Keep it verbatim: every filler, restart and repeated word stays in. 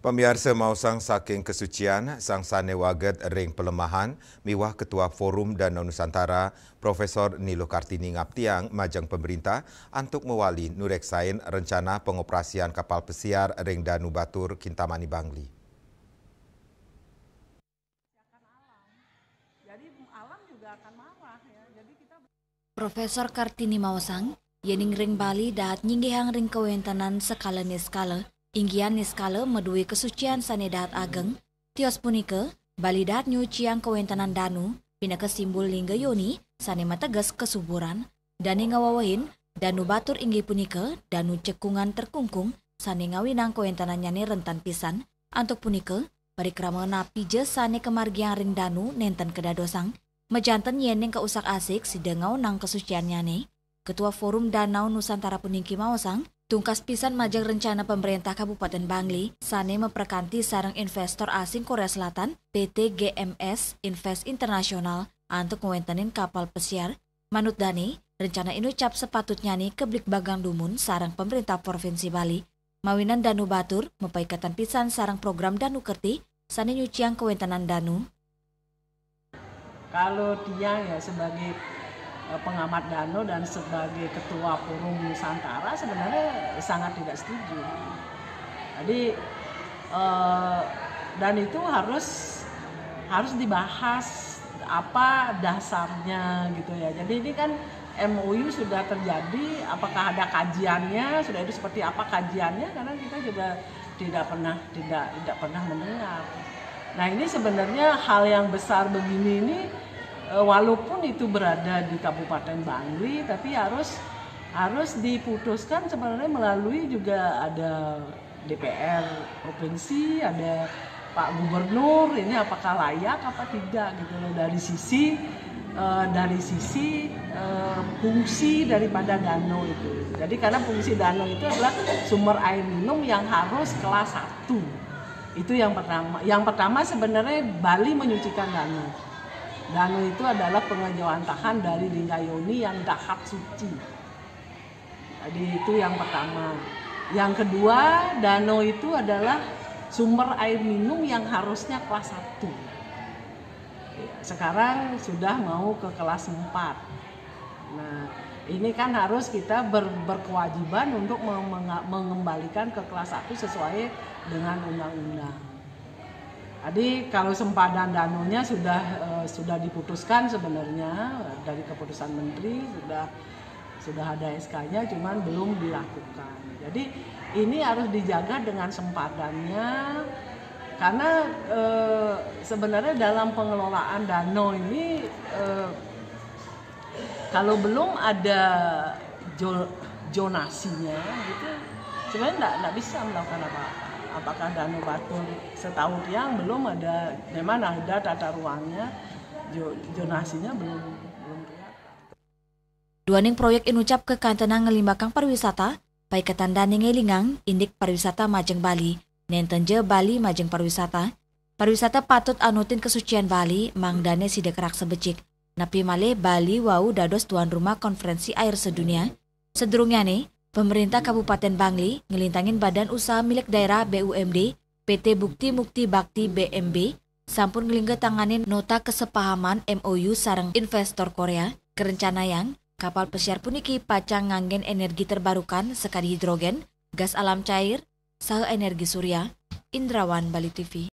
Pamiarsa, maosang saking kasucian, sang sane waget ring palemahan miwah Ketua Forum Danau Nusantara, Profesor Nilo Kartini, ngaptiang majeng pemerintah antuk mawali nureksain rencana pengoperasian kapal pesiar ring Danu Batur, Kintamani, Bangli. Jadi alam juga akan marah, ya. Jadi kita Profesor Kartini maosang, yening ring Bali dahat nyinggihang ring kawentenan sekala niskala, inggian niskala madue kasucian sane dahat ageng, tios punika, Bali dahat nyuciang kawentenan danu, pinaka simbol lingga yoni, sane mateges kasuburan, dane ngawewehin, Danu Batur inggih punika, danu cekungan terkungkung, sane ngawinang kawentenannyane rentan pisan, antuk punika, parikrama napija sane kamargiang ring danu nenten kadadosang, majanten yening kausak-asik sida ngaonang kasuciannyane. Ketua Forum Danau Nusantara puniki maosang, tungkas pisan majeng rencana pemerintah Kabupaten Bangli sane maprekanti sareng investor asing Korea Selatan, P T G M S Invest International, antuk ngwentenin kapal pesiar. Manut dane, rencana inucap sepatutnyane kebligbagang dumun sareng pemerintah Provinsi Bali. Mawinan Danu Batur, mapaiketan pisan sareng program Danu Kertih, sane nyuciang kawentenan danu. Kalau tiang, ya, sebagai eh, pengamat danu dan sebagai ketua Forum Nusantara, sebenarnya sangat tidak setuju. Jadi eh, dan itu harus harus dibahas apa dasarnya, gitu, ya. Jadi ini kan M O U sudah terjadi, apakah ada kajiannya, sudah itu seperti apa kajiannya, karena kita juga tidak pernah tidak tidak pernah mendengar. Nah, ini sebenarnya hal yang besar begini ini eh, walaupun itu berada di Kabupaten Bangli, tapi harus harus diputuskan sebenarnya melalui juga ada D P R provinsi, ada Pak Gubernur, ini apakah layak apa tidak, gitu loh, dari sisi eh, dari sisi eh, fungsi daripada danu itu. Jadi karena fungsi danu itu adalah sumber air minum yang harus kelas satu. Itu yang pertama. Yang pertama sebenarnya Bali menyucikan danu. Danu itu adalah pengejauhan tahan dari lingga yoni yang dahat suci. Jadi itu yang pertama. Yang kedua, danu itu adalah sumber air minum yang harusnya kelas satu. Ya, sekarang sudah mau ke kelas empat. Nah, ini kan harus kita ber- berkewajiban untuk mem- mengembalikan ke kelas satu sesuai dengan undang-undang. Jadi kalau sempadan danunya sudah eh, sudah diputuskan sebenarnya dari keputusan menteri, sudah sudah ada S K-nya, cuman belum dilakukan. Jadi ini harus dijaga dengan sempadannya, karena eh, sebenarnya dalam pengelolaan danu ini eh, kalau belum ada jo- zonasinya gitu, sebenarnya nggak nggak bisa melakukan apa-apa. Apakah Danu Batur, setahu tiang belum ada, memang ada tata ruangnya, jo- zonasinya belum belum kelihatan. Duaning proyek inucap kakantenang nglimbakang pariwisata, paiketan dane ngelingang indik pariwisata majeng Bali, nenten ja Bali majeng pariwisata. Pariwisata patut anutin kasucian Bali, mangdane sida karaksa becik. Napi malih Bali wau dados tuan rumah konferensi air sedunia. Sedurungyane, pemerintah Kabupaten Bangli ngelintangin Badan Usaha Milik Daerah B U M D, P T Bukti Mukti Bakti B M B, sampun nglingga tanganin nota kesepahaman M O U sareng investor Korea, karencanayang kapal pesiar puniki pacang nganggen energi terbarukan sakadi hidrogen, gas alam cair, saha energi surya. Indrawan, Bali T V.